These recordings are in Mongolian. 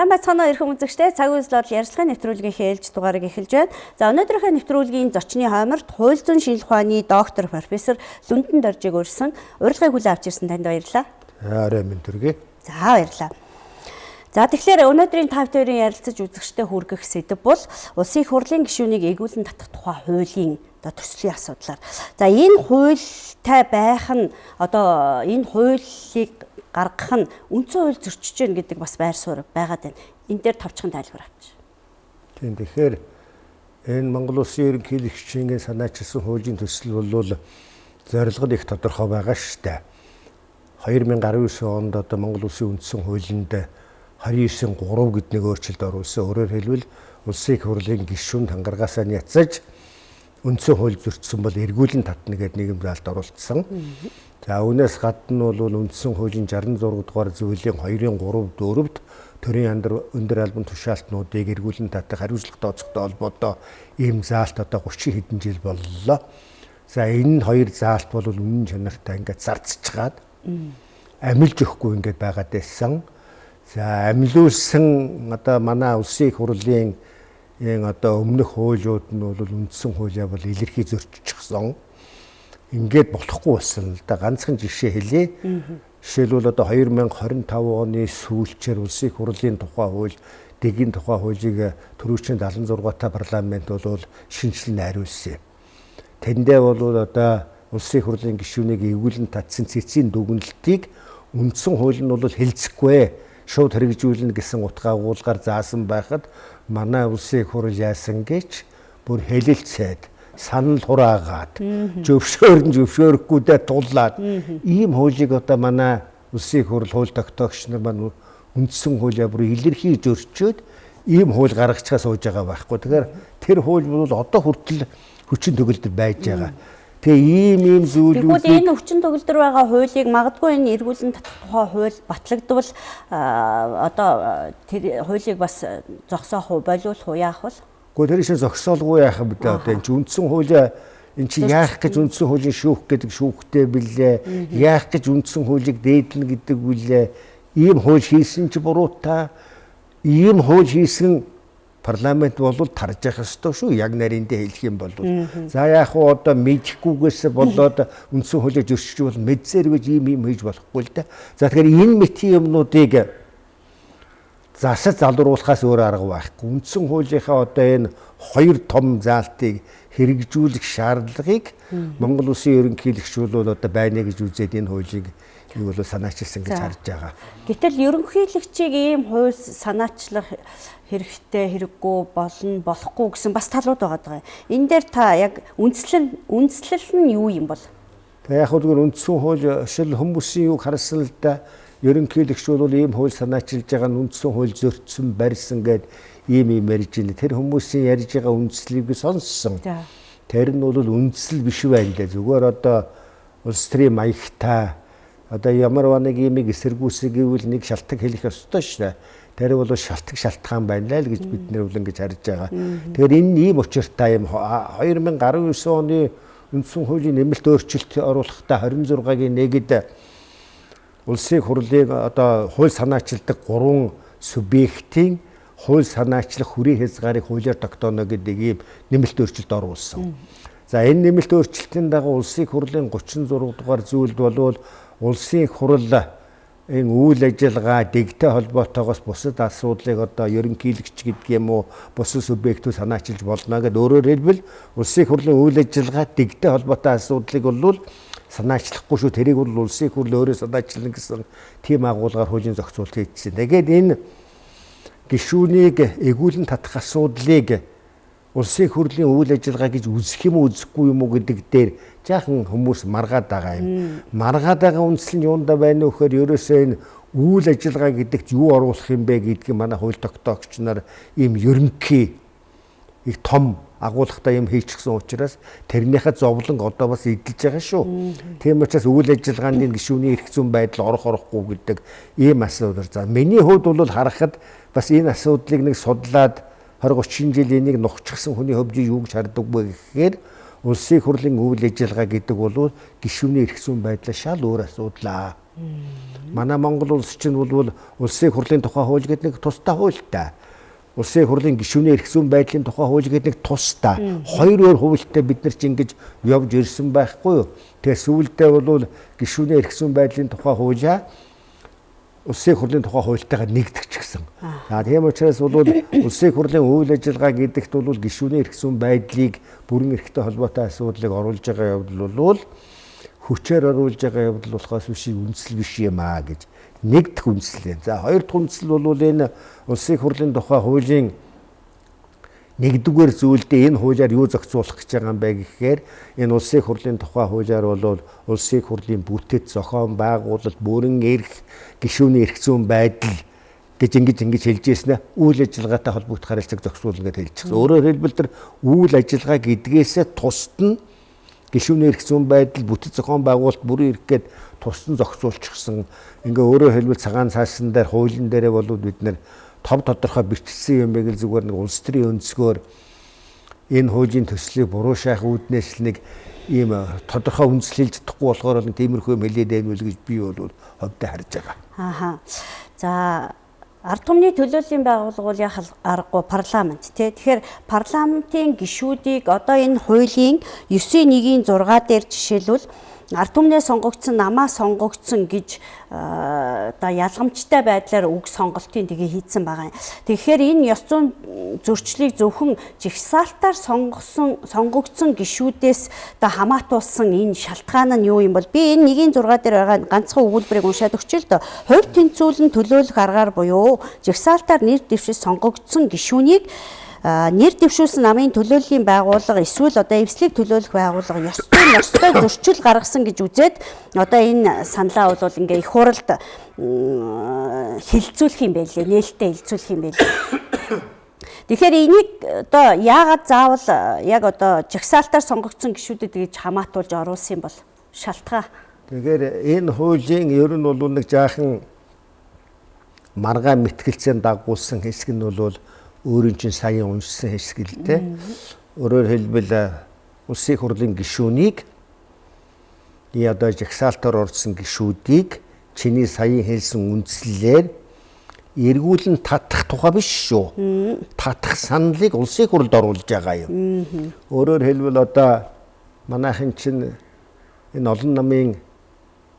Сайн байцгаана уу эрхэм үзэгчдээ. Цаг үеийн бол ярилцлагын нэвтрүүлгийн ээлж дугаарыг эхэлж байна. За, өнөөдрийнхөө нэвтрүүлгийн зочны хойморт хууль зүйн шинжилгээ ухааны доктор, профессор Лүндэн Доржийг урьсан урилгыг хүлээн авч ирсэн танд баярлалаа. Орой минь төргий. За, баярлалаа. За, тэгэхээр өнөөдрийн та хоёрын ярилцаж үзэгчдэд хүргэх сэдэв бол Улсын их хурлын гишүүнийг эгүүлэн татах тухай хуулийн одоо төслийн асуудлаар. За, энэ хуультай байх нь, одоо энэ хуулийг гаргах нь үндсэн хууль зөрчиж байна гэдэг бас байр суурь байгаад байна. Энэ дээр товчхон тайлбар авч. Тийм, тэгэхээр энэ Монгол Улсын ерөнхийлөгчийн санаачилсан хуулийн төсөл бол зорилго нь их тодорхой байгаа шүү дээ. 2019 онд одоо Монгол Улсын үндсэн хуулинд 29.3 гэдэг нэг өөрчлөлт оруулсан. Өөрөөр хэлбэл, Улсын их хурлын гишүүн тангаргаасаа няцаж үндсэн хууль зөрчсөн бол эргүүлэн татна гэдэг нийгэм заалт оруулсан. За, үүнээс гадна бол үндсэн хуулийн 66 дугаар зүйлийн 2-ын 3 4-т төрийн өндөр албан тушаалтнуудыг эргүүлэн татах хариуцлага тооцохтой холбоотой ийм заалт одоо 30 хэдэн жил боллоо. За, энэ хоёр заалт бол үнэн чанартай ингээд зарцчихаад амилж өгөхгүй ингээд байгаад байсан. За, амилуулсан одоо манай Улсын их хурлын энэ одоо өмнөх хуулиуд нь бол үндсэн хуулиа бол илэрхий зөрччихсөн. Ингээд болохгүй болсон л да. Ганцхан жишээ хэлье. Жишээлбэл, одоо 2025 оны сүүлчээр Улсын их хурлын тухай хууль, дэгийн тухай хуулийг түрүүчийн 76 та парламент бол шинэчлэн найруулсан юм. Тэндээ бол одоо Улсын их хурлын гишүүнийг эргүүлэн татсан цэцгийн дүгнэлтийг үндсэн хууль нь бол хэлцэхгүй, шууд хэрэгжүүлнэ гэсэн утга агуулгаар заасан байхад манай Улсын их хурл яасан гэж бүр хэлэлцээд, санал хураагаад, зөвшөөрн зөвшөөрөхгүйдээ туллаад ийм хуулийг одоо манай Улсын их хурл, хууль тогтоогч нар маань үндсэн хуулиа бүр илэрхий зөрчөөд ийм хууль гаргачихаа сууж байгаа байхгүй. Тэгэхээр тэр хууль бол одоо хүртэл хүчин төгөлдөр байж байгаа. Тэгээ ийм ийм зүйлүүд. Тэгвэл энэ хүчин төгөлдөр байгаа хуулийг магадгүй энэ эргүүлэн татах тухай хууль батлагдвал одоо тэр хуулийг бас зогсоох уу, болиулах уу, яах вэ? Гэхдээ тэр шиг зогсоолгүй яах юм бэ? Одоо энэ чинь үндсэн хуулиа энэ чинь яах гэж үндсэн хуулийн шүүх гэдэг шүүхтэй бэлээ. Яах гэж үндсэн хуулийг дээдлэнэ гэдэг үлээ. Ийм хууль хийсэн чи буруутай. Ийм хууль хийсэн парламент бол тарж явах ёстой шүү. Яг нарийндээ хэлэх юм бол. За, яах вэ, одоо мэдэхгүйгээс болоод үндсэн хуулийг зөрчиж бол мэдсээр гэж ийм ийм хийж болохгүй л дээ. За, тэгэхээр энэ мэтийн юмнуудыг засаж залруулахаас өөр арга байхгүй. Үндсэн хуулийнхаа одоо энэ хоёр том заалтыг хэрэгжүүлэх шаардлагыг Монгол Улсын ерөнхийлөгч бол одоо байна гэж үзээд энэ хуулийг юу бол санаачилсан гэж харж байгаа. Гэтэл ерөнхийлөгчийг ийм хууль санаачлах хэрэгтэй, хэрэггүй, болно, болохгүй гэсэн бас талууд байгаа даа. Энэ дээр та яг үндслэл нь юу юм бол? Тэг яг зүгээр үндсэн хууль шил хүмүүсийн юг харсан л да, ерөнхийлөгч бол ийм хууль санаачилж байгаа нь үндсэн хууль зөрчсөн, барьсан гэд ийм ийм ярьж байна. Тэр хүмүүсийн ярьж байгаа үндслийг би сонссон. Тэр нь бол үндсэл биш байна лээ. Зүгээр одоо улс төрийн маягтай одоо ямар нэг имийг эсэргүүцэх гэвэл нэг шалтгаан хэлэх ёстой шүү дээ. Тэр бол шалтгаан шалтгаан байна л гэж бид нэр бол ингэж харж байгаа. Тэгэхээр энэ ийм учиртай юм. 2019 оны үндсэн хуулийн нэмэлт өөрчлөлт оруулахдаа 26-гийн 1-д Улсын хурлыг одоо хууль санаачилдаг гурван субъектийн хууль санаачлах хүрээ хязгаарыг хуулиар тогтооно гэдэг ийм нэмэлт өөрчлөлт оруулсан. За, энэ нэмэлт өөрчлөлтийн дагуу Улсын хурлын 36 дугаар зүйлд болвол Улсын хурал энэ үйл ажиллагаа дэгтэй холбоотойгоос бусад асуудлыг одоо ерөнхийлөгч гэдэг юм уу, бусад субъектүүд санаачилж болно гэдээ. Өөрөөр хэлбэл, Улсын хурлын үйл ажиллагаа дэгтэй холбоотой асуудлыг бол санаачлахгүй шүү. Тэрийг бол Улсын хурл өөрөө санаачлана гэсэн тийм агуулгаар хуулийн зохицуулт хийжсэн. Тэгээд энэ гишүүнийг эгүүлэн татах асуудлыг Улсын хурлын үйл ажиллагаа гэж үзэх юм уу, үзэхгүй юм уу гэдэг дээр жаахан хүмүүс маргаад байгаа юм. Маргаад байгаа үндсэл нь юунда байна вэ гэхээр ерөөсөө энэ үйл ажиллагаа гэдэгт юу оруулах юм бэ гэдгийг манай хууль тогтоогч нар ийм ерөнхий их том агуулгатай юм хийчихсэн учраас тэрнийхээ зовлон одоо бас эдэлж байгаа шүү. Тийм учраас үйл ажиллагаанд энэ гишүүний эрх зүйн байдал орох орохгүй гэдэг ийм асуудал. За, миний хувьд бол харахад бас энэ асуудлыг нэг судлаад 20 30 жил энийг нухчихсан хүний хувьд юу гэж хардаг вэ гэхээр Улсын хурлын үйл ажиллагаа гэдэг бол гишүүний эрх зүйн байдлаа шал өөр асуудлаа. Манай Монгол улс чинь бол улсын хурлын тухай хууль гэдэг нэг тусдаа хуультай. Улсын хурлын гишүүний эрх зүйн байдлын тухай хууль гэдэг нэг тусдаа. Хоёр өөр хуультай бид нар ч ингэж явж ирсэн байхгүй юу? Тэгээ сүүлдээ бол гишүүний эрх зүйн байдлын тухай хуулиа улсын хурлын тухай хуультайгаа нэгдчихсэн. За тийм учраас бол улсын хурлын үйл ажиллагаа гэдэгт бол гишүүний эрх зүйн байдлыг бүрэн эрхтэй холбоотой асуудлыг оруулж байгаа явдал бол хүчээр оруулж байгаа явдал болохоос биш үндсэл биш юм аа гэж нэг дэх үндсэл юм. За хоёр дахь үндсэл бол энэ улсын хурлын тухай хуулийн нэгдүгээр зүйлдээ энэ хуулиар юу зохицуулах гэж байгаа юм бэ гэхээр энэ улсын хурлын тухай хуулиар бол улсын хурлын бүтэц, зохион байгуулалт, бүрэн эрх, гишүүний эрх зүйн байдал гэж ингэж хэлж ирсэн ээ. Үйл ажиллагаатай холбогдох харилцааг зохицуулна гэж хэлчихсэн. Өөрөөр хэлбэл тэр үйл ажиллагаа гэдгээсээ тусад нь гишүүний эрх зүйн байдал, бүтэц, зохион байгуулалт, бүрэн эрх гээд тусдан зохицуулчихсан. Ингээ өөрөөр хэлбэл цагаан цаасан дээр хуулийн дээрээ болов бид нэр тов тодорхой бичсэн юм байг л зүгээр нэг улс төрийн өнцгөөр энэ хуулийн төслийг буруу шайх үүднээс л нэг ийм тодорхой үндэслэлж чадахгүй болохоор л тиймэрхүү юм хэлээд байна үл гэж би бол ховдоо харж байгаа. Ааха. За ард түмний төлөөллийн байгууллага бол яах аргагүй парламент тий. Тэгэхээр парламентын гишүүдийг одоо энэ хуулийн 9.1-ийн 6 дээр жишээлбэл ард түмнээ сонгогдсон, намаа сонгогдсон гэж одоо ялгамжтай байдлаар үг сонголтын тэгээ хийцэн байгаа юм. Тэгэхээр энэ ёс зүйн зөрчлийг зөвхөн жагсаалтаар сонгогдсон гишүүдээс одоо хамаатуулсан энэ шалтгаан нь юу юм бол би энэ 1-6 дээр байгаа ганцхан өгүүлбэрийг уншаад өгч л доо. Хувь тэнцвүүлэн төлөөлөх аргаар буюу жагсаалтаар нэр дэвшиж сонгогдсон гишүүнийг нэр дэвшүүлсэн намын төлөөллийн байгууллага эсвэл одоо эвслийг төлөөлөх байгууллага ёс зүйн ёстой зөрчил гаргасан гэж үзээд одоо энэ саналаа бол ингээ их хуралд хилцүүлэх юм байлээ, нээлттэй хилцүүлэх юм байлээ. Тэгэхээр энийг одоо яагаад заавал яг одоо жагсаалтаар сонгогдсон гишүүдэд гэж хамаатуулж оруулсан юм бол шалтгаан. Тэгэхээр энэ хуулийн ер нь бол нэг жаахан маргаан мэтгэлцээнд дагуулсан хэсэг нь бол өөрийн чинь саяын уншсан хэсэг л дээ. Өөрөөр хэлбэл улсын хурлын гишүүнийг одоо жагсаалтаар орсон гишүүдийг чиний саяын хэлсэн үндслэлээр эргүүлэн татах тухай биш шүү. Татах саналыг улсын хурлд оруулж байгаа юм. Өөрөөр хэлбэл одоо манайхан чинь энэ олон намын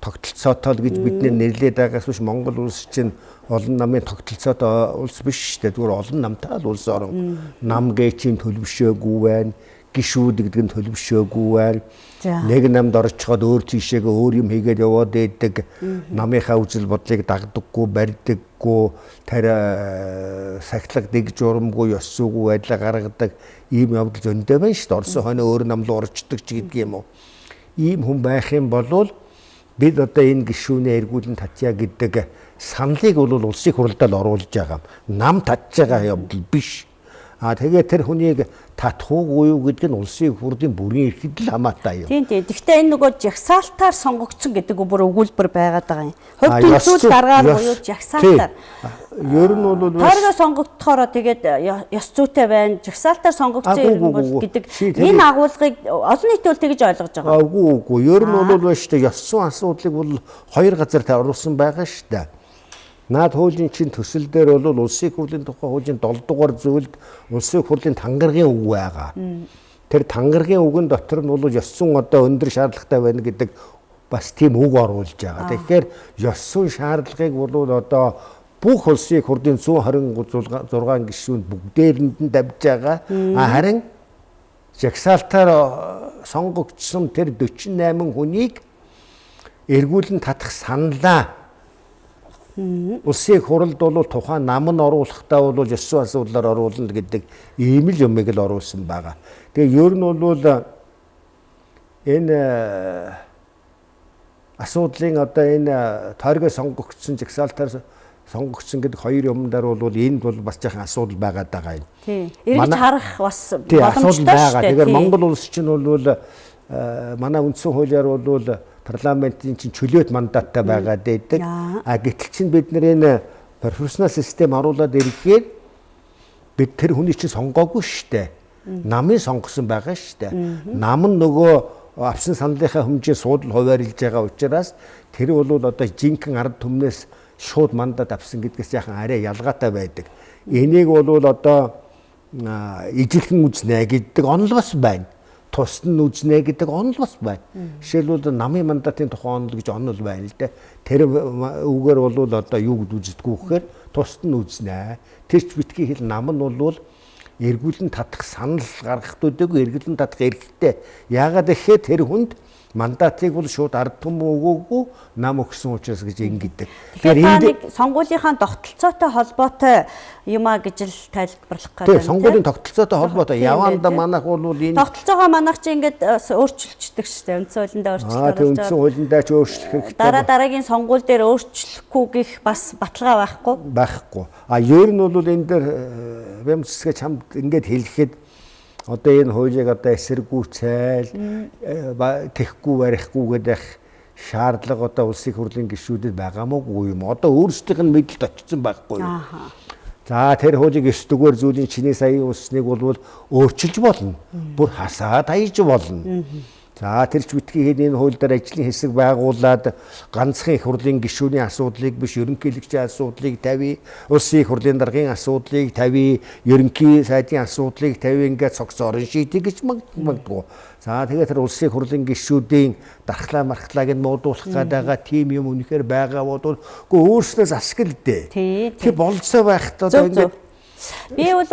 тогтолцоотой л гэж бид нэрлээд байгаас биш Монгол улс чинь олон намын тогтолцоотой улс биш шүү дээ. Зүгээр олон намтай л улс орон. Нам гээчийн төлөвшөөгүй байна. Гишүүд гэдэг нь төлөвшөөгүй байна. Нэг намд орчход өөр тийшээгээ өөр юм хийгээд яваад байдаг. Намынхаа үзэл бодлыг дагдаггүй, барьдаггүй, тэр сахилга дэг журамгүй, ёс зүйгүй байдлаа гаргадаг ийм явдал зөндөө байна шүү дээ. Орсон хойно өөр нам руу орчдөг ч гэдэг юм уу. Ийм хүн байх юм бол бид одоо энэ гишүүнээ эргүүлэн татья гэдэг саналыг бол улсын хурлд оруулж байгаа. Нам татж байгаа явдал биш. А тэгээ тэр хүнийг татах уугүй юу гэдэг нь улсын хурлын бүрийн эрхэд л хамаатай юм. Тийм тийм. Гэхдээ энэ нөгөө жагсаалтаар сонгогдсон гэдэг бүр өгүүлбэр байгаад байгаа юм. Хувь тэнцвүүл даргаар буюу жагсаалтаар. Ер нь бол тойргоо сонгогдохоороо тэгээд ёс зүйтэй байна. Жагсаалтаар сонгогдсон юм бол гэдэг энэ агуулгыг олон нийт бол тэгж ойлгож байгаа. Үгүй үгүй. Ер нь бол байна шүү дээ. Ёс зүйн асуудлыг бол хоёр газар оруулсан байгаа шүү дээ. Наад хуулийн чинь төсөл дээр бол улсын хурлын тухай хуулийн 7 дугаар зүйлд улсын хурлын тангаргийн үг байгаа. Тэр тангаргийн үгэн дотор нь бол ёс зүйн одоо өндөр шаардлагатай байна гэдэг бас тийм үг оруулж байгаа. Тэгэхээр ёс зүйн шаардлагыг бол одоо бүх улсын хурлын 126 гишүүнд бүгдээрэнд нь тавьж байгаа. А харин жагсаалтаар сонгогдсон тэр 48 хүнийг эргүүлэн татах саналаа улсын хурлд бол тухайн нам нь оруулахдаа бол ёс зүйн асуудлаар оруулна гэдэг ийм л юмыг л оруулсан байгаа. Тэгээ ер нь бол энэ асуудлын одоо энэ тойргоо сонгогдсон жагсаалтаар сонгогдсон гэдэг хоёр юм дээр бол энд бол бас жаахан асуудал байгаад байгаа юм. Тийм. Эргэж харах бас боломжтой шүү дээ. Тэгэхээр Монгол улс чинь бол манай үндсэн хуулиар бол парламентын чинь чөлөөт мандаттай байгаад байдаг. А гэтэл чинь бид нар энэ профессионал систем оруулаад ирэхээр бид тэр хүний чинь сонгоогүй шүү дээ. Намын сонгосон байгаа шүү дээ. Нам нь нөгөө авсан саналынхаа хэмжээ суудал хуваарлж байгаа учраас тэр бол одоо жинхэнэ ард түмнээс шууд мандат авсан гэдгээс яхан арай ялгаатай байдаг. Энийг бол одоо ижилхэн үзнэ гэдэг онол бас байна. Тусад нь үзнэ гэдэг онол бас байна. Жишээлбэл намын мандатын тухай онол гэж онол байна л дээ. Тэр үгээр бол одоо юу гэж үздэггүй гэхээр тусад нь үзнэ. Тэр ч битгий хэл нам нь бол эргүүлэн татах санал гаргах төдийгүй эргүүлэн татах эрхтэй. Яагаад гэхээр тэр хүнд мандатыг бол шууд ард түмэн өгөөгүй нам өгсөн учраас гэж ингэдэг. Тэгэхээр энд нэг сонгуулийнхаа тогтолцоотой холбоотой юм а гэж л тайлбарлах гэдэг. Тийм, сонгуулийн тогтолцоотой холбоотой. Яванда манайх бол энэ тогтолцоогоо манайх чи ингээд өөрчилчихдэг шүү дээ. Үндсэн хуулиндаа өөрчлөлт оруулж байгаа. Үндсэн хуулиндаа ч өөрчлөх хэрэгтэй. Дараа дараагийн сонгуул дээр өөрчлөхгүй гэх бас баталгаа байхгүй. Байхгүй. А ер нь бол энэ дээр бямцсгээ чамд ингээд хэлэхэд одоо энэ хуулийг одоо эсэргүүцэл тэхгүй барихгүй гэдэг шаардлага одоо улсын хурлын гишүүдэд байгаа мó үгүй юм. Одоо өөрсдийнх нь мэдлэлд очсон байхгүй юу? За тэр хуулийг 9 дугаар зүйлийн чиний саяын улсныг бол өөрчилж болно. Бүр хасаад хаяж болно. За тэр ч битгий хэд энэ хууль дээр ажлын хэсэг байгуулад ганцхан их хурлын гишүүний асуудлыг биш ерөнхийлөгчийн асуудлыг тавья, улсын их хурлын даргын асуудлыг тавья, ерөнхий сайдын асуудлыг тавья ингээд цогцоор шийдэх гэж магадгүй. За тэгээд тэр улсын их хурлын гишүүдийн дархлаа мархлааг нь муудуулах гээд байгаа тийм юм үнэхээр байгаа бол үгүй өөрснөө засаг л дээ. Тэр болцоо байхад одоо ингээд би бол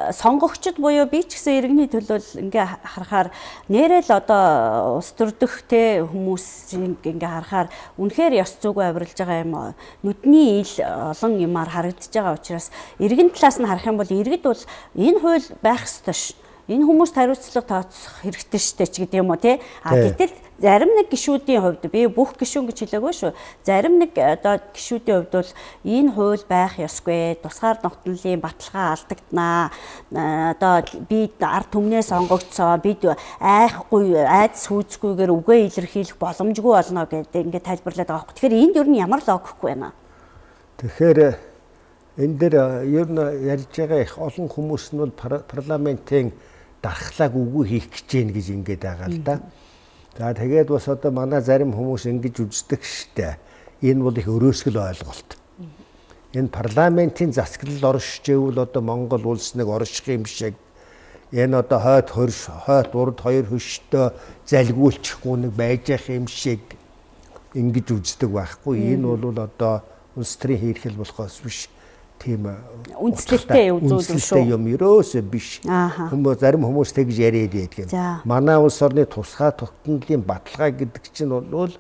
сонгогчд буюу би ч гэсэн иргэний төлөө ингээ харахаар нэрэл одоо улс төрдөх те хүмүүс ингээ харахаар үнэхээр ёс зүйгүй авирлж байгаа юм нүдний ил олон юмар харагдаж байгаа учраас иргэн талаас нь харах юм бол иргэд бол энэ хууль байх ёстой ш. Энэ хүмүүст хариуцлага тооцох хэрэгтэй штэ ч гэдэг юм уу те. А гэтэл зарим нэг гишүүдийн хувьд би бүх гишүүн гэж хэлээгүй шүү. Зарим нэг одоо гишүүдийн хувьд бол энэ хууль байх ёсгүй. Тусгаар тогтнолын баталгаа алдагданаа. Одоо би ард түмнээ сонгогдсон. Бид айхгүй, айдас хүйцгүйгээр үгээ илэрхийлэх боломжгүй болно гэдэг ингээд тайлбарлаад байгаа байхгүй. Тэгэхээр энд ер нь ямар логикгүй байна? Тэгэхээр энэ дээр ер нь ярьж байгаа их олон хүмүүс нь бол парламентын дархлааг үгүй хийх гэж гин гэж ингээд байгаа л да. За тэгээд бас одоо манай зарим хүмүүс ингэж үздэг штэ. Энэ бол их өрөөсгөл ойлголт. Энэ парламентын засаглал оршижээвэл одоо Монгол улс нэг орших юм шиг энэ одоо хойд хөрш, хойд урд хоёр хөштөө залгиулчихгүй нэг байж явах юм шиг ингэж үздэг байхгүй. Энэ бол одоо улс төрийн хийрхэл болохоос биш. Тийм үндэслэлтэй зүйл шүү. Юм ерөөсөө биш. Хүмүүс зарим хүмүүс тэгж яриад байдаг юм. Манай улс орны тусгай тогтнолын баталгаа гэдэг чинь бол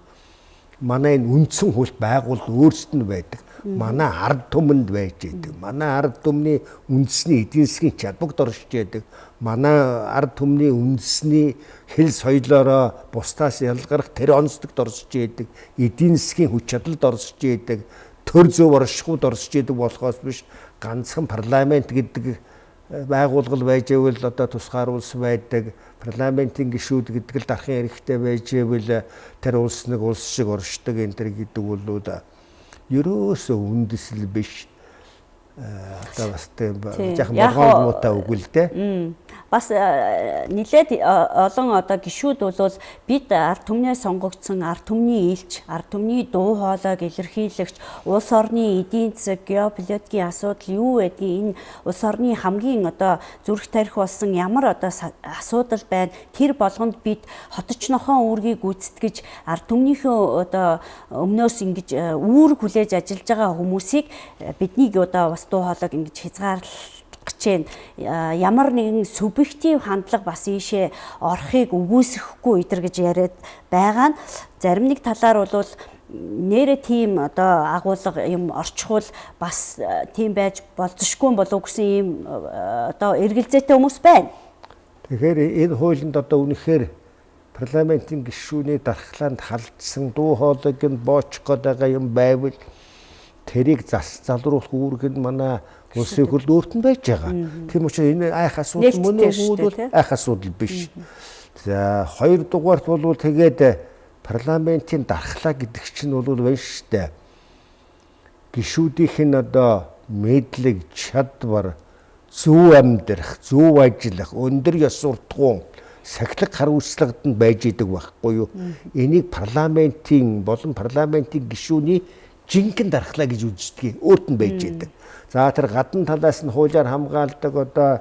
манай энэ үндсэн хууль байгуулалт өөрсдөд нь байдаг. Манай ард түмэнд байж байдаг. Манай ард түмний үндэсний эдийн засгийн чадварт оршиж байдаг. Манай ард түмний үндэсний хэл соёлоороо бусдаас ялгарх тэр онцлогт оршиж байдаг. Эдийн засгийн хүч чадалд оршиж байдаг. Төр зөв оршихуйд оршиж идэг болохоос биш ганцхан парламент гэдэг байгуулгал байж ивэл одоо тусгаар улс байдаг. Парламентын гишүүд гэдэг л дарахын эрхтэй байж ивэл тэр улс нэг улс шиг оршдог энэ төр гэдэг бол ерөөсөө үндэслэл биш. Одоо бас тийм жаахан болгоом муутай үг л дээ. Бас нилээд олон одоо гишүүд бол бид ард түмнээ сонгогдсон ард түмний илч, ард түмний дуу хоолойг илэрхийлэгч, улс орны эдийн засаг, геополитикийн асуудал юу байдгийг энэ улс орны хамгийн одоо зүрх тарих болсон ямар одоо асуудал байна. Тэр болгонд бид хотч нохон үүргийг гүйцэтгэж ард түмнийхөө одоо өмнөөс ингэж үүрэг хүлээж ажиллаж байгаа хүмүүсийг биднийг одоо бас дуу хоолойг ингэж хязгаарлах гэж байна. Ямар нэгэн субъектив хандлага бас ийшээ орохыг үгүйсэхгүй өдр гэж яриад байгаа нь зарим нэг талаар бол нэрэ тийм одоо агуулга юм орчхуул бас тийм байж болзошгүй болов гэсэн ийм одоо эргэлзээтэй хүмүүс байна. Тэгэхээр энэ хуулинд одоо үнэхээр парламентын гишүүний дархлаанд халдсан дуу хоолойг нь боочих гээд байгаа юм байвал тэрийг зас залруулах үүрэг нь манай улсын хурл өөрт нь байж байгаа. Тийм учраас энэ айх асуудал мөн үү бол айх асуудал биш. За хоёр дугаарт бол тэгээд парламентын дархлаа гэдэг чинь бол байна штэ. Гишүүдийнх нь одоо мэдлэг, чадвар, зөв амьдрах, зөв ажиллах, өндөр ёс суртахуун, сахилга хариуцлагад нь байж идэг байхгүй юу? Энийг парламентийн болон парламентийн гишүүний жинхэнэ дархлаа гэж үздэг. Өөрт нь байж идэг. За тэр гадна талаас нь хуулиар хамгаалдаг одоо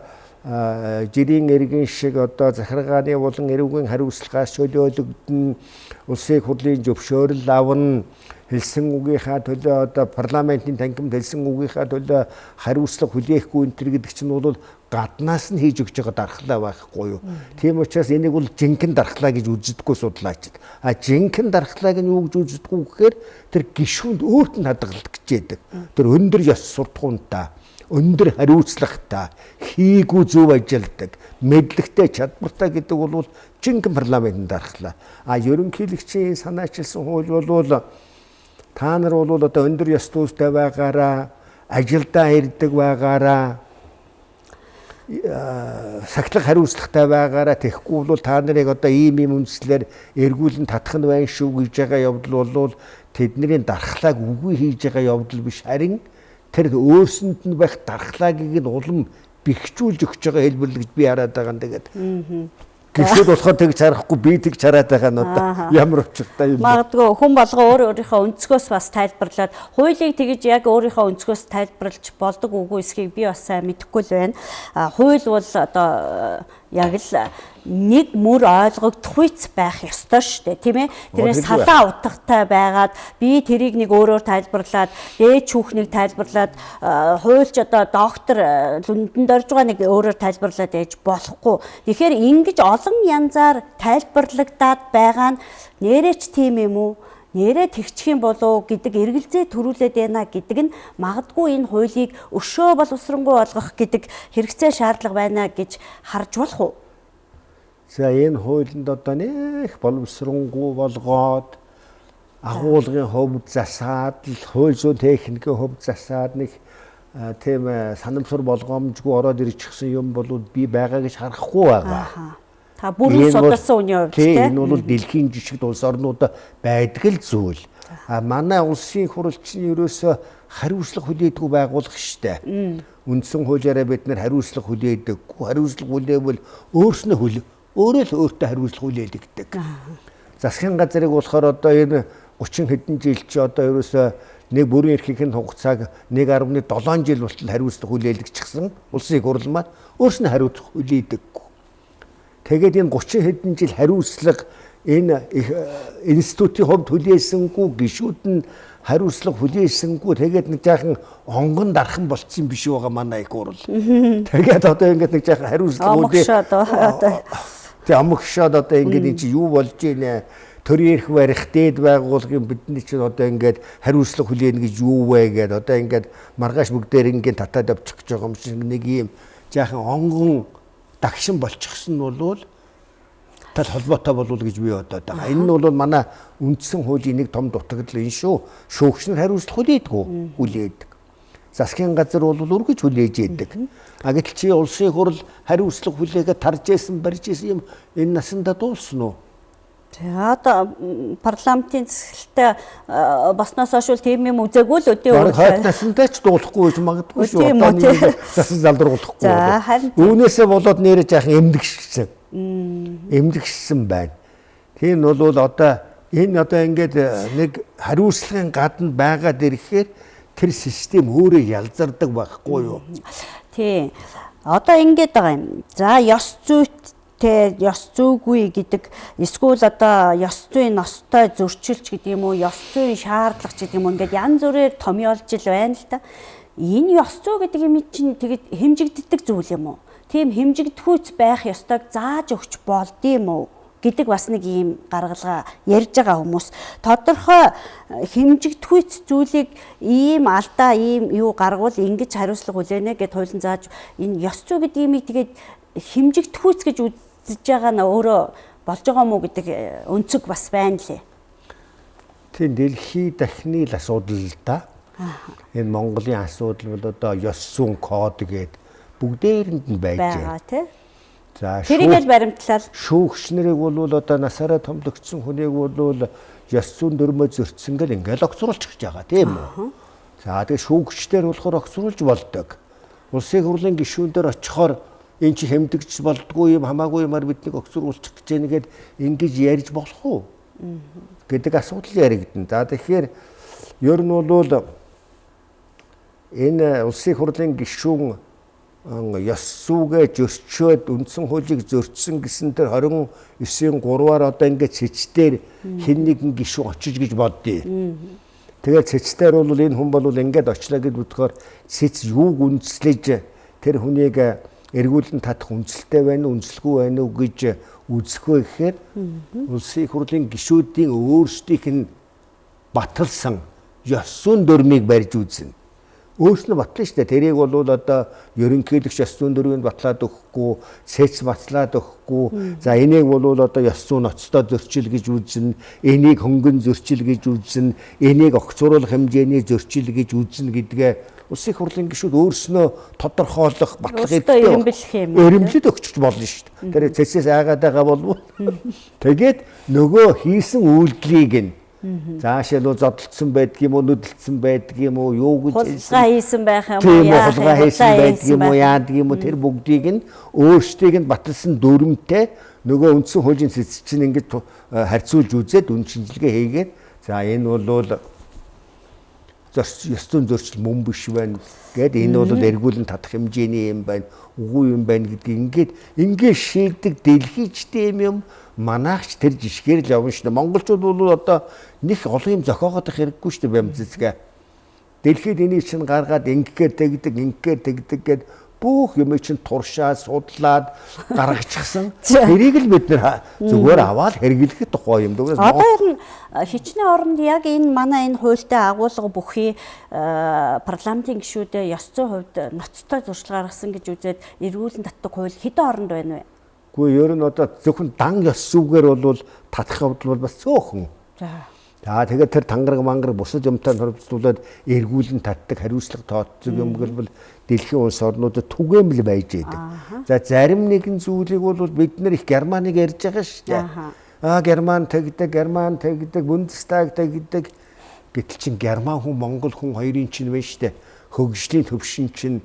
жирийн иргэн шиг одоо захиргааны болон эрүүгийн хариуцлагаас чөлөөлөгдөн, улсын хурлын зөвшөөрөл авна, хэлсэн үгийнхаа төлөө одоо парламентын танхимд хэлсэн үгийнхаа төлөө хариуцлага хүлээхгүй энэ төр гэдэг чинь бол гаднаас нь хийж өгч байгаа дархлаа байхгүй юу. Тийм учраас энийг бол жинхэнэ дархлаа гэж үздэггүй судлаачид. А жинхэнэ дархлааг нь юу гэж үздэггүй гэхээр тэр гишүүнд өөрт нь хадгалагдаж байдаг. Тэр өндөр ёс суртахуунтай, өндөр хариуцлагатай, хийгүү зөв ажилдаг, мэдлэгтэй, чадвартай гэдэг бол жинхэнэ парламентын дархлаа. А ерөнхийлөгчийн санаачилсан хууль бол та нар бол одоо өндөр ёс зүйтэй байгаараа, ажилдаа ирдэг байгаараа, сахилга хариуцлагатай байгаараа, тэгэхгүй бол та нарыг одоо ийм ийм үндслээр эргүүлэн татах нь байна шүү гэж байгаа явдал бол тэдний дархлааг үгүй хийж байгаа явдал биш, харин тэр өөрсөнд нь байх дархлаагийг нь улам бэхжүүлж өгч байгаа хэлбэрлэл гэж би хараад байгаа юм. Тэгээд гişүүд болохоор тэгж харахгүй, би тэгж хараад байгаа нь одоо ямар учиртай юм бэ? Магадгүй хүн болго өөр өөрийнхөө өнцгөөс бас тайлбарлаад, хуулийг тэгж яг өөрийнхөө өнцгөөс тайлбарлаж болдог үгүй эсхийг би бас сайн мэдэхгүй л байна. Хууль бол одоо яг л нэг мөр ойлгогдохуйц байх ёстой шүү дээ, тийм ээ. Тэрнээс салаа утгатай байгаад би тэрийг нэг өөрөөр тайлбарлаад, дээд шүүхнийг тайлбарлаад, хуульч одоо доктор Лүндэнд орж байгаа нэг өөрөөр тайлбарлаад ээж болохгүй. Тэгэхээр ингэж олон янзаар тайлбарлагдаад байгаа нь нэрээч тийм юм уу? Нэрээ тэгчих юм болов гэдэг эргэлзээ төрүүлээд байна гэдэг нь магадгүй энэ хуулийг өшөө боловсронгуй болгох гэдэг хэрэгцээ шаардлага байна гэж харж болох уу? За энэ хуулинд одоо нэх боловсронгуй болгоод агуулгын хувьд засаад, хууль зүйн техникийн хувьд засаад нэг тийм санамсар болгоомжгүй ороод ирчихсэн юм бол би байгаа гэж харахгүй байгаа. Та бүрэн судалсан үний хувьд тийм энэ бол дэлхийн жишгт улс орнууд байдаг л зүйл. А манай улсын хурал чинь ерөөсөө хариуцлага хүлээдэггүй байгууллага штэ. Үндсэн хуулиараа бид нэр хариуцлага хүлээдэггүй. Хариуцлага хүлээвэл өөрснөө хүл өөрөө л өөртөө хариуцлага хүлээлгдэг. Засгийн газрыг болохоор одоо энэ 30 хэдэн жил чи одоо ерөөсөө нэг бүрэн эрхийнх нь хугацааг 1.7 жил болтол хариуцлага хүлээлгчихсэн улсын хурал маань өөрснөө хариуцлага хүлээдэггүй. Тэгээд энэ 30 хэдэн жил хариуцлага энэ институтийн хувьд хүлээсэнгүй, гишүүд нь хариуцлага хүлээсэнгүй, тэгээд нэг жаахан онгон дархан болцсон биш байгаа манай их хурал. Тэгээд одоо ингээд нэг жаахан хариуцлага хүлээ. Тэг амгшаад одоо ингээд энэ чи юу болж гинэ? Төрийн эрх барих дээд байгууллагын бидний чинь одоо ингээд хариуцлага хүлээнэ гэж юу вэ гээд одоо ингээд маргааш бүгдээр ингээд татаад авчих гэж байгаа юм шиг нэг юм жаахан онгон дагшин болчихсон нь бол тал холбоотой болов гэж би бодоод байгаа. Энэ нь бол манай үндсэн хуулийн нэг том дутагдал энэ шүү. Шүүгч нар хариуцлага хүлээдэггүй, хүлээдэг. Засгийн газар бол үргэлж хүлээж идэг. А гэтэл чи улсын хурал хариуцлага хүлээгээд тарж исэн, барьж исэн юм энэ насандаа дуусна уу? За одоо парламентын засалтай босноос хойш тийм юм үзээгүй л өдөө өөр. Хойд насандаа ч дуулахгүй гэж магадгүй шүү. Одоо нэг засан залруулахгүй. За харин үүнээсээ болоод нэрээ жаахан эмдэгшсэн. Эмдэгшсэн байна. Тийм нь бол одоо энэ одоо ингээд нэг хариуцлагын гадна байгаад ирэхээр тэр систем өөрөө ялзардаг байхгүй юу? Тийм. Одоо ингээд байгаа юм. За ёс зүйтэй, ёс зүйгүй гэдэг эсвэл одоо ёс зүйн ностой зөрчилч гэдэг юм уу, ёс зүйн шаардлага гэдэг юм уу, ингээд янз бүрээр томьёолж л байна л та. Энэ ёс зүй гэдэг юм чинь тэгэд хэмжигддэг зүйл юм уу? Тийм хэмжигдэхүйц байх ёстойг зааж өгч болдсон юм уу гэдэг бас нэг ийм гаргалгаа ярьж байгаа хүмүүс. Тодорхой хэмжигдэхүйц зүйлийг ийм алдаа, ийм юу гаргавал ингэж хариуцлага хүлээнэ гэд хуулийн зааж энэ ёс зүй гэдэг юмыг тэгээд хэмжигдэхүйц гэж үзэж байгаа нь өөрөө болж байгаа мó гэдэг өнцөг бас байна лээ. Тийм дэлхий дахны л асуудал л да. Энэ Монголын асуудал бол одоо ёс зүйн код гээд бүгдээрэнд нь байж байгаа тий. За тэрийг л баримтлал. Шүүгч нарыг бол одоо насаараа томдогдсон хүнийг бол ёс зүйн дүрмөө зөрчсөн гэл ингээл огцруулчих гэж байгаа тийм үү? За тэгээ шүүгчдэр болохоор огцруулж болдог. Улсын хурлын гишүүн дээр очихоор Энэ чи хэмдэгч болдгоо юм, хамаагүй юмар биднийг огцруулчих гэж байна гэд ингэж ярьж болох уу гэдэг асуудал яригдана. За тэгэхээр ер нь бол энэ улсын хурлын гишүүн ёс зүйгээ зөрчөөд үндсэн хуулийг зөрчсөн гэсэн тэр 29-ийн 3-аар одоо ингээд цэцдээр хэн нэгэн гишүүн очиж гэж бодъё. Тэгээд цэцдээр бол энэ хүн бол ингээд очлаа гэж бодохоор цэц юуг үндэслэж тэр хүнийг эргүүлэн татах үндэслэлтэй байна уу, үндэслэгүй байна уу гэж үзэх вэ гэхээр улсын хурлын гишүүдийн өөрсдийнх нь баталсан ёс зүйн дүрмийг барьж үзнэ. Өөрснөө батлана шүү дээ. Тэрийг бол одоо ерөнхийлөгч ёс зүйн дүрмийг батлаад өгөхгүй, цэц батлаад өгөхгүй. За энийг бол одоо ёс зүйн ноцтой зөрчил гэж үзнэ, энийг хөнгөн зөрчил гэж үзнэ, энийг огцруулах хэмжээний зөрчил гэж үзнэ гэдгээ улсын хурлын гишүүд өөрснөө тодорхойлох батлах хэрэгтэй. Эрэмблэх юм. Эрэмблээд өгчих болно шүү дээ. Тэр цэцээс айгаад байгаа болов. Тэгээд нөгөө хийсэн үйлдэлийг нь заашаал зодолдсон байдаг юм уу, нүдэлдсэн байдаг юм уу, юу гэж хулгай хийсэн байх юм уу, хулгай хийсэн байдаг юм уу, яадаг юм уу, тэр бүгдийг нь өөрсдийг нь баталсан дүрмтэй нөгөө үндсэн хуулийн цэц чинь ингэж харьцуулж үзээд үн шинжилгээ хийгээд за энэ бол ёс зүйн зөрчил мөн биш байна гэд энэ бол эргүүлэн татах хэмжээний юм байна, үгүй юм байна гэдгийг ингээд шийдэг дэлхийчтэй юм манайхч тэр жишгээр л явна шүү дээ. Монголчууд бол одоо них олон юм зохиогоод их хэрэггүй шүү дээ бямцэцгээ. Дэлхийд энийг чинь гаргаад ингэхээр тэгдэг, ингэхээр тэгдэг гэд бүх юм чинь туршаад, судлаад гаргачихсан. Тэрийг л бид нэр зүгээр аваад хэрэглэх тухай юм. Одоо ер нь хичнээн оронд яг энэ манай энэ хуультай агуулга бүхий парламентын гишүүдээ ёс зүйн хувьд ноцтой зуршил гаргасан гэж үзээд эргүүлэн татдаг хууль хэдэн оронд байна вэ? Гэхдээ ер нь одоо зөвхөн дан ёс зүйгээр бол татах явдал бол бас цөөхөн. За тэгээд тэр тангараг мангараг бусад юмтай хоригдуулаад эргүүлэн татдаг хариуцлага тооцдог юм гэлбэл дэлхийн улс орнуудад түгээмэл байж байдаг. За зарим нэгэн зүйлийг бол бид нэр их Германыг ярьж байгаа шүү дээ. Аа Герман тэгдэг, Герман тэгдэг, Бундестаг тэгдэг. Гэтэл чин Герман хүн, Монгол хүн хоёрын чинь байна шүү дээ. Хөгжлийн төвшин чинь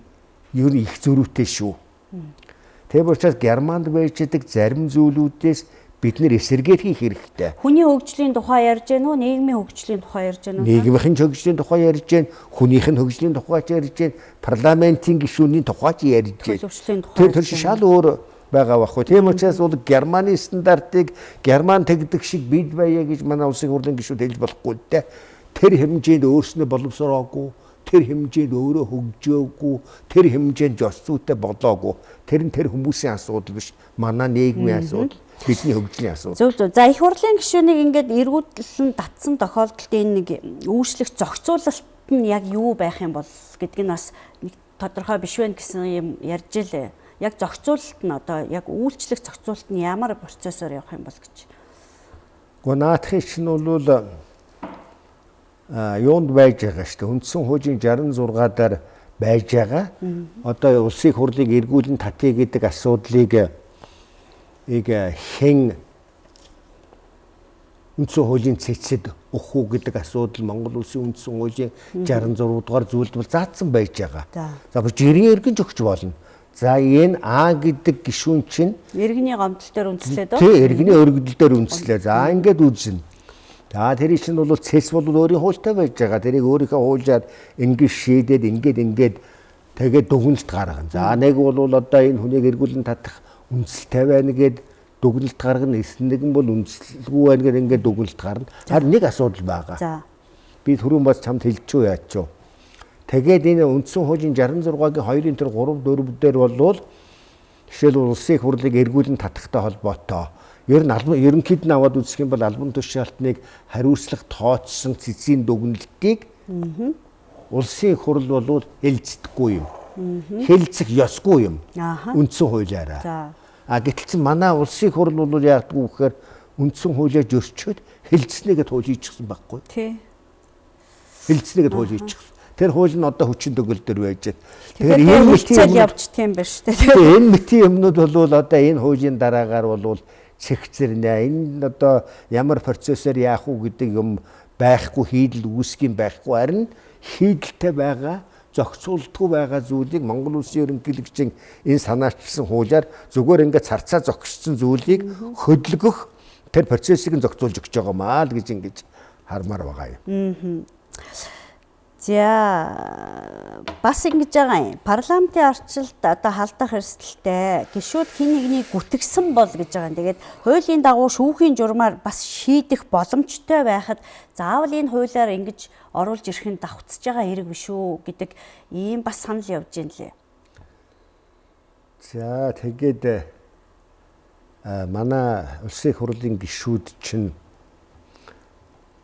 ер нь их зөрүүтэй шүү. Тийм учраас Германд байж байдаг зарим зүйлүүдээс бид нэр эсэргээд хийх хэрэгтэй. Хүний хөгжлийн тухай ярьж гэнэ үү? Нийгмийн хөгжлийн тухай ярьж гэнэ үү? Нийгмийн хөгжлийн тухай ярьж гэнэ, хүнийх нь хөгжлийн тухай ч ярьж гэнэ, парламентын гишүүний тухай ч ярьж гэнэ. Төлөвшлийн тухай. Тэр шал өөр байгаа байхгүй. Тийм учраас бол Германы стандартыг Герман тэгдэг шиг бид байя гэж манай улсын хурлын гишүүд хэлж болохгүй л дээ. Тэр хэмжээнд өөрснөө боловсроогүй, тэр хэмжээнд өөрөө хөгжөөгүй, тэр хэмжээнд ёс зүйтэй болоогүй. Тэр нь тэр хүмүүсийн асуудал биш, манай нийгмийн асуудал, бидний хөгжлийн асуудал. Зөв зөв. За их хурлын гишүүнийг ингээд эргүүлэн татсан тохиолдолд энэ нэг үүшлэх зохицуулалт нь яг юу байх юм бол гэдг нь бас нэг тодорхой биш байх гэсэн юм ярьж илээ. Яг зохицуулалт нь одоо яг үйлчлэх зохицуулалт нь ямар процессор явах юм бол гэж. Гэхдээ наадхын чинь бол юунд байж байгаа шүү дээ. Үндсэн хуулийн 66 дээр байж байгаа. Одоо улсын хурлыг эргүүлэн татъя гэдэг асуудлыг хэн үндсэн хуулийн цэцэд өгөх үү гэдэг асуудал Монгол улсын үндсэн хуулийн 66 дугаар зүйлд бол заасан байж байгаа. За жирийн эргэн өгч болно. За энэ А гэдэг гишүүн чинь иргэний гомдол дээр үндэслээд үү? Тий, иргэний өргөдөл дээр үндэслээ. За ингээд үзнэ. За тэр чинь бол цэц бол өөрийн хуультай байж байгаа. Тэрийг өөрийнхөө хуулиар ингэж шийдээд ингээд тэгээд дүгнэлт гаргана. За нэг бол одоо энэ хүнийг эргүүлэн татах үндэслэлтэй байна гэд дүгнэлт гаргана. Нэгэн бол үндэслэлгүй байна гэд ингээд дүгнэлт гарна. Харин нэг асуудал байгаа. За би түрүүн бас чамд хэлчихв яач юу. Тэгээд энэ үндсэн хуулийн 66-гийн 2-ын тэр 3 4 дээр бол жишээлбэл улсын их хурлыг эргүүлэн татахтай холбоотой ер нь албан ерөнхийд нь аваад үзэх юм бол албан тушаалтныг хариуцлага тооцсон цэцгийн дүгнэлтийг улсын их хурл бол хэлцдэггүй юм. Хэлцэх ёсгүй юм. Үндсэн хуулиараа. А гэтэл чинь манай улсын их хурл бол яадгүй гэхээр үндсэн хуулиар зөрчөөд хэлцснэгээ хууль хийчихсэн байхгүй. Тий. Хэлцснэгээ хууль хийчихсэн. Тэр хууль нь одоо хүчин төгөл дээр байж байна. Тэгэхээр энэ мэтэл явж тийм байна шүү дээ. Тэгээ энэ мэтийн юмнууд бол одоо энэ хуулийн дараагаар бол цэгцэрнэ. Энэ одоо ямар процессор яах уу гэдэг юм байхгүй, хийдэл үүсгэн байхгүй. Харин хийдэлтэй байгаа зохицуулдаггүй байгаа зүйлийг Монгол Улсын ерөнхийлөгчийн энэ санаачилсан хуулиар зүгээр ингээд царцаа зогссон зүйлийг хөдөлгөх тэр процессыг нь зохицуулж өгч байгаа маа л гэж ингэж хармаар байгаа юм. За, бас ингэж байгаа юм. Парламентын арчилд одоо халдах эрсдэлтэй гишүүд хин нэгнийг гүтгсэн бол гэж байгаа юм. Тэгээд хуулийн дагуу шүүхийн журмаар бас шийдэх боломжтой байхад заавал энэ хуулиар ингэж оруулж ирэх нь давхцаж байгаа хэрэг биш үү гэдэг ийм бас санал явж байна лээ. За, тэгээд манай улсын хурлын гишүүд чинь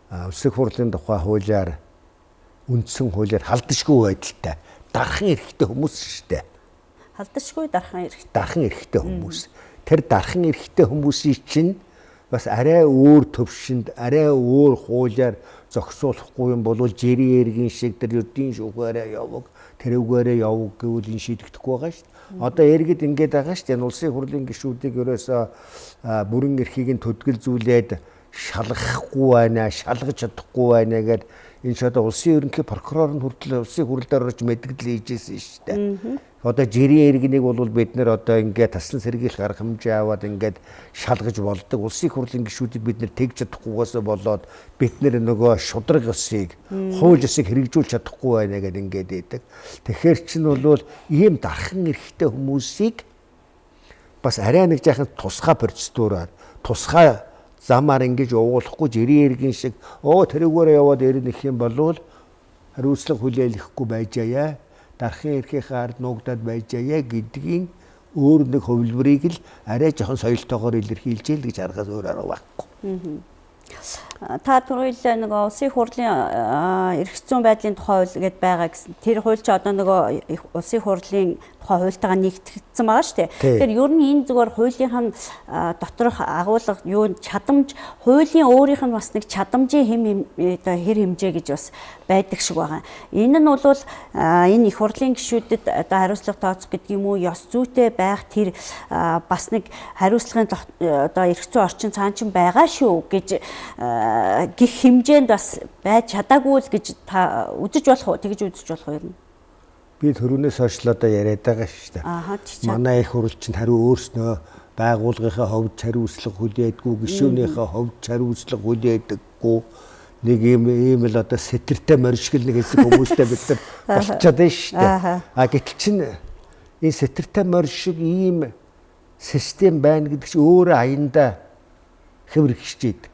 улсын хурлын тухай хуулиар үндсэн хуулиар халдашгүй байдалтай дархан эрхтэй хүмүүс шүү дээ. Халдашгүй дархан эрхтэй. Дархан эрхтэй хүмүүс. Тэр дархан эрхтэй хүмүүсийн чинь бас арай өөр төвшөнд, арай өөр хуулиар зохицуулахгүй юм бол жирийн эргийн шиг тэр ердийн шүүхээрээ яваг, тэрүүгээрээ яваг гэвэл энэ шийдэгдэхгүй байгаа шүү дээ. Одоо иргэд ингэж байгаа шүү дээ. Энэ улсын хурлын гишүүдийг ерөөсөө бүрэн эрхийг нь төдгөлзүүлээд шалгахгүй байна, шалгаж чадахгүй байна гэд энэ ч одоо улсын ерөнхий прокурор нь хүртэл улсын хурал дээр орж мэдгдэл хийжсэн шүү дээ. Одоо жирийн иргэнийг бол бид нэр одоо ингээд таслан сэргийлэх арга хэмжээ аваад ингээд шалгаж болдог. Улсын хурлын гишүүдийг бид нэр тэгж чадахгүйгээс болоод бид нэр нөгөө шудраг ёсыг, хууль ёсыг хэрэгжүүлж чадахгүй байна гэдээ ингээд байдаг. Тэгэхээр чинь бол ийм дархан эрхтэй хүмүүсийг бас арай нэг жаахан тусгай процедураар, тусгай замаар ингэж уугуулахгүй жирийн иргэн шиг тэрүүгээр яваад ирнэ гэх юм бол хариуцлага хүлээлгэхгүй байжаая, дарахын эрхийнхээ ард нуугдаад байжаая гэдгийн өөр нэг хувилбарыг л арай жоохон соёлтойгоор илэрхийлж л гэж харахаас өөр арга байхгүй. Та түрүүл нөгөө улсын хурлын эрх зүйн байдлын тухай хууль гэдээ байгаа гэсэн. Тэр хууль чи одоо нөгөө улсын хурлын тухай хуультайгаа нэгтгэгдсэн байгаа шүү дээ. Тэгэхээр ер нь энэ зүгээр хуулийнх нь доторх агуулга юу чадамж, хуулийн өөрийнх нь бас нэг чадамжийн хэм одоо хэр хэмжээ гэж бас байдаг шиг байгаа. Энэ нь бол энэ их хурлын гишүүдэд одоо хариуцлага тооцох гэдэг юм уу, ёс зүйтэй байх тэр бас нэг хариуцлагын одоо эрх зүйн орчин цаан чинь байгаа шүү гэж гих хэмжээнд бас байж чадаагүй л гэж та үзэж болох уу? Тэгж үзэж болох уу юм? Би төрөнөөс хойш л одоо яриад байгаа шүү дээ. Манай их хурл чинь хариу өөрснөө байгууллагынхаа хувьд хариуцлага хүлээдэггүй, гишүүнийхээ хувьд хариуцлага хүлээдэггүй нэг ийм л одоо сэтэртэй морьшгол нэг хэсэг хүмүүстэй бид нар болчиход байна шүү дээ. А гэтэл чинь энэ сэтэртэй морь шиг ийм систем байна гэдэг чинь өөрөө аяндаа хэврэгчж идэг.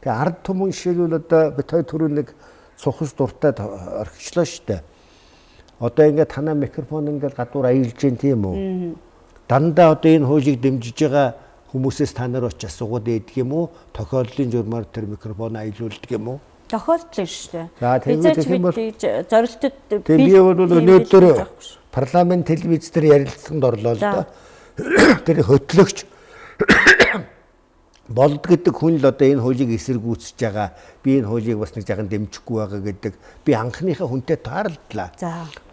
Тэгээ ард түмэн жишээлбэл одоо бит хоёр түрүү нэг цухас дуртай орхичлоо шүү дээ. Одоо ингээд танаа микрофон ингээд гадуур аялж гин тийм үү? Дандаа одоо энэ хуулийг дэмжиж байгаа хүмүүсээс та нар очиж асуугаад байдаг юм уу? Тохиолдлын журмаар тэр микрофон аялуулдаг юм уу? Тохиолдол шүү дээ. За тэгвэл юм бол зорилтод би бол өнөөдөр парламент телевиз дээр ярилцсанд орлоо л доо. Тэр хөтлөгч болд гэдэг хүн л одоо энэ хуулийг эсэргүүцэж байгаа. Би энэ хуулийг бас нэг жаахан дэмжихгүй байгаа гэдэг. Би анхныхаа хүнтэй тааралдлаа.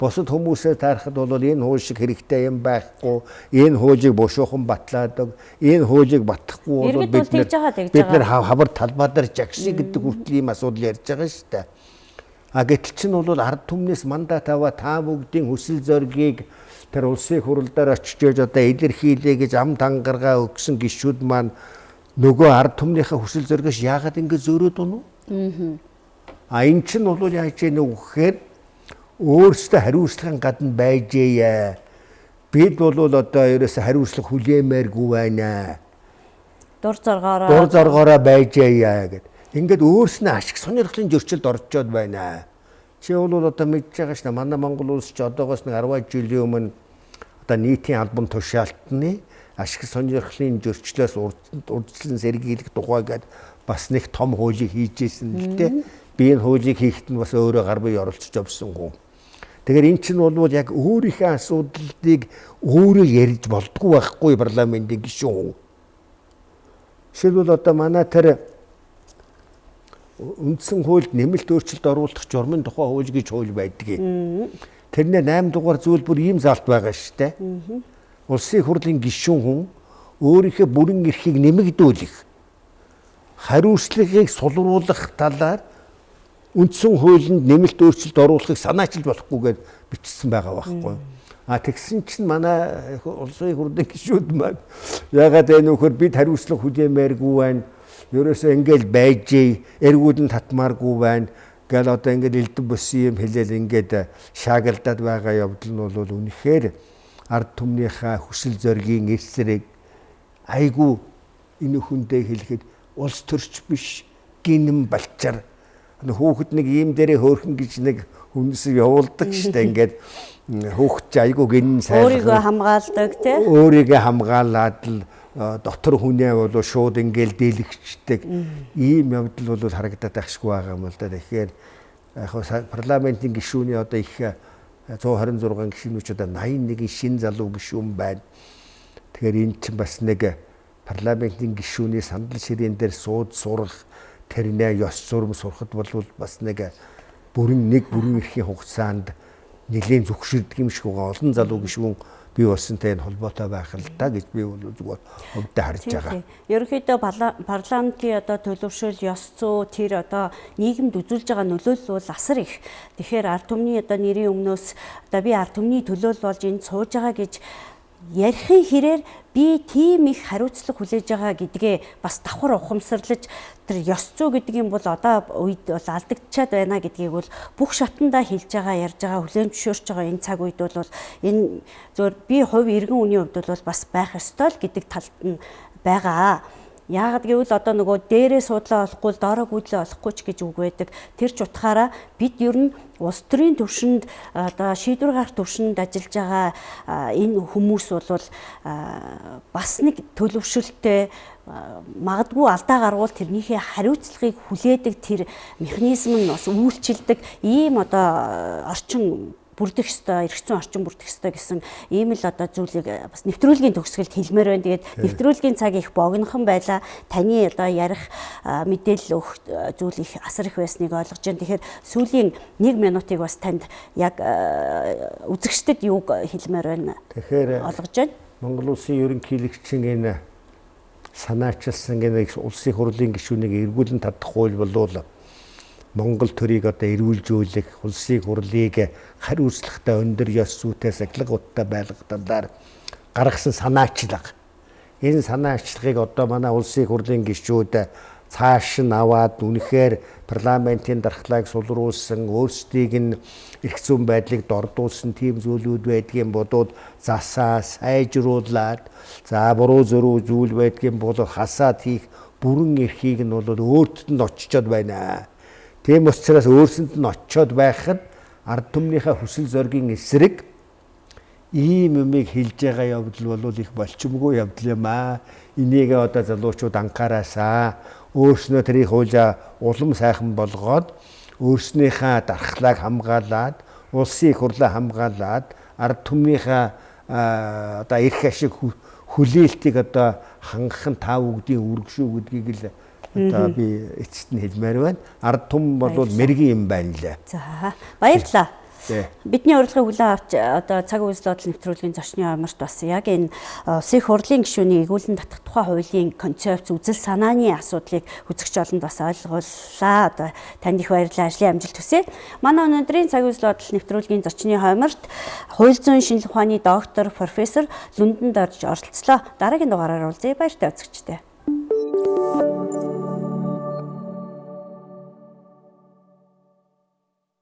Бусад хүмүүсээ таарахад бол энэ хууль шиг хэрэгтэй юм байхгүй. Энэ хуулийг бушуухан батлаадаг. Энэ хуулийг батлахгүй бол бид нар хавар талбай дээр жагсъя гэдэг хүртэл ийм асуудал ярьж байгаа шүү дээ. А гэтэл чинь бол ард түмнээс мандат аваа та бүгдийн хүсэл зоригийг тэр улсын хурал дээр очиж одоо илэрхийлээ гэж ам тангаргаа өгсөн гишүүд маань нөгөө ард түмнийхээ хүсэл зоригоос яагаад ингэ зөөрөөд унав? А эн чинь бол яаж яах вэ гэхээр өөрсдөө хариуцлагын гадна байжээ. Бид бол одоо ерөөсө хариуцлага хүлээмээргүй байна. Дур зоргоороо байжээ гэд. Ингээд өөрснөө ашиг сонирхлын зөрчилд орчоод байна. Чи бол одоо мэдж байгаа шнэ манай Монгол улс ч одоогоос нэг 10 жилийн өмнө одоо нийтийн албан тушаалтны ашиг сонирхлын зөрчлөөс урьдчилан сэргийлэх тухай гээд бас нэг том хуулийг хийжсэн л дээ. Би энэ хуулийг хийхэд нь бас өөрөө гар бие оролцож явсан хүн. Тэгэхээр эн чинь бол яг өөрийнхөө асуудлыг өөрөө ярьж болдгоо байхгүй парламентын гишүүн хүн. Жишээлбэл одоо манай тэр үндсэн хуульд нэмэлт өөрчлөлт оруулах журмын тухай хууль гэж хууль байдгийг. Тэрнээ 8 дугаар зүйл бүр ийм заалт байгаа шүү дээ. Улсын хурлын гишүүн хүн өөрийнхөө бүрэн эрхийг нэмэгдүүлэх, хариуцлагыг сулруулах талаар Үндсэн хуулинд нэмэлт өөрчлөлт оруулахыг санаачилж болохгүй гэж бичсэн байгаа байхгүй. А тэгсэн чинь манай улсын их хурлын гишүүд маань ягаад энэ нөхөр бид хариуцлага хүлээмээргүй байна. Ерөөсөө ингээл байжээ, эргүүд нь татмааргүй байна гэл одоо ингээл элдв босон юм хэлээл ингээд шаагалдаад байгаа явдал нь бол үнэхээр ард түмнийхээ хүсэл зоригийн эсрэг айгүй энэ хүндээ хэлэхэд улс төрч биш гинэн балчар хүүхэд нэг ийм дээрээ хөөрхөн гэж нэг хүнс явуулдаг штэ ингээд хүүхэд чи айгүй гинэн сайн өөрийгөө хамгаалдаг тий өөрийгөө хамгаалаад л дотор хүнээ бол шууд ингээл дийлэгчдэг ийм явдал бол харагдаад байх шгүй байгаа юм л да. Тэгэхээр яг парламентын гишүүний одоо их 126 гишүүнүүд одоо 81 шин залуу гишүүн байна. Тэгэхээр энэ чинь бас нэг парламентын гишүүний сандал ширээн дээр сууд сурах тэрнээ ёс зурм сурахад бол бас нэг бүрэн нэг бүрэн эрхийн хугацаанд нэлийн зөвшөөрдөг юм шиг байгаа. Олон залуу гишүүн бий болсонтой энэ холбоотой байх л да гэж би бол зүгээр хувьдаа харж байгаа. Ерөнхийдөө парламентын одоо төлөвшөл, ёс зүй тэр одоо нийгэмд үзүүлж байгаа нөлөөлөл бол асар их. Тэгэхээр ард түмний одоо нэрийн өмнөөс одоо би ард түмний төлөөлөл болж энд сууж байгаа гэж ярихын хэрээр би тийм их хариуцлага хүлээж байгаа гэдгээ бас давхар ухамсарлаж тэр ёс зүй гэдэг юм бол одоо үед бол алдагдчаад байна гэдгийг бол бүх шатандаа хэлж байгаа, ярьж байгаа, хүлээн зөвшөөрч байгаа энэ цаг үед бол энэ зөвөр би хувь иргэн үний хувьд бол бас байх ёстой л гэдэг талд нь байгаа. Яагаад гэвэл одоо нөгөө дээрээ суудлаа олохгүй доороо гүйдлээ олохгүй ч гэж үг байдаг. Тэр ч утгаараа бид ер нь улс төрийн төвшөнд одоо шийдвэр гаргах төвшөнд ажиллаж байгаа энэ хүмүүс бол бас нэг төлөвшөлттэй магадгүй алдаа гаргуул тэрнийхээ хариуцлагыг хүлээдэг тэр механизм нь бас үйлчилдэг ийм одоо орчин бүрдэх ёстой, эрх зүйн орчин бүрдэх ёстой гэсэн ийм л одоо зүйлийг бас нэвтрүүлгийн төгсгөлд хэлмээр байна. Тэгээд нэвтрүүлгийн цаг их богинохон байлаа. Таны одоо ярих мэдээлэл өгөх зүйл их асар их байсныг ойлгож байна. Тэгэхээр сүүлийн 1 минутыг бас танд яг үзэгчдэд юуг хэлмээр байна? Тэгэхээр олгож байна. Монгол улсын ерөнхийлөгчийн энэ санаачилсан энэ улсын хурлын гишүүнийг эргүүлэн татах хууль болвол Монгол төрийг одоо эрүүлжүүлэх, улсын хурлыг хариуцлагатай өндөр ёс зүйтэй сахилга уттай байлгах талаар гаргасан санаачлага. Энэ санаачлагыг одоо манай улсын хурлын гишүүд цааш нь аваад үнэхээр парламентын дархлааг сулруулсан, өөрсдийг нь эрх зүйн байдлыг дордуулсан тийм зүйлүүд байдгийн бодвол засаа сайжруулад, за буруу зөрүү зүйл байдгийн бол хасаад хийх бүрэн эрхийг нь бол өөртөд нь очичод байна. Тийм учраас өөрсөнд нь очиод байхад ард түмнийхээ хүсэл зоригийн эсрэг ийм юмыг хэлж байгаа явдал бол их болчмгүй явдал юм аа. Энийг одоо залуучууд анхаараасаа өөрснөө тэрийг хуулиа улам сайхан болгоод өөрснийхээ дархлааг хамгаалаад, улсын их хурлаа хамгаалаад, ард түмнийхээ одоо эрх ашиг хүлээлтийг одоо хангах нь та бүгдийн үүрэг шүү гэдгийг л одоо би эцэст нь хэлмээр байна. Ард түмэн бол мэрэгэн юм байна лээ. За баярлалаа. Бидний урилгыг хүлээн авч одоо цаг үеийн бодол нэвтрүүлгийн зочны оморт бас яг энэ улсын их хурлын гишүүний эргүүлэн татах тухай хуулийн концепц үзэл санааны асуудлыг үзэгч олонд бас ойлгууллаа. Одоо танд их баярлалаа. Ажлын амжилт хүсье. Манай өнөөдрийн цаг үеийн бодол нэвтрүүлгийн зочны хойморт хууль зүйн шинжилгээ ухааны доктор, профессор Лүндэн дорж оролцлоо. Дараагийн дугаараар уулзъя. Баяртай үзэгчдээ.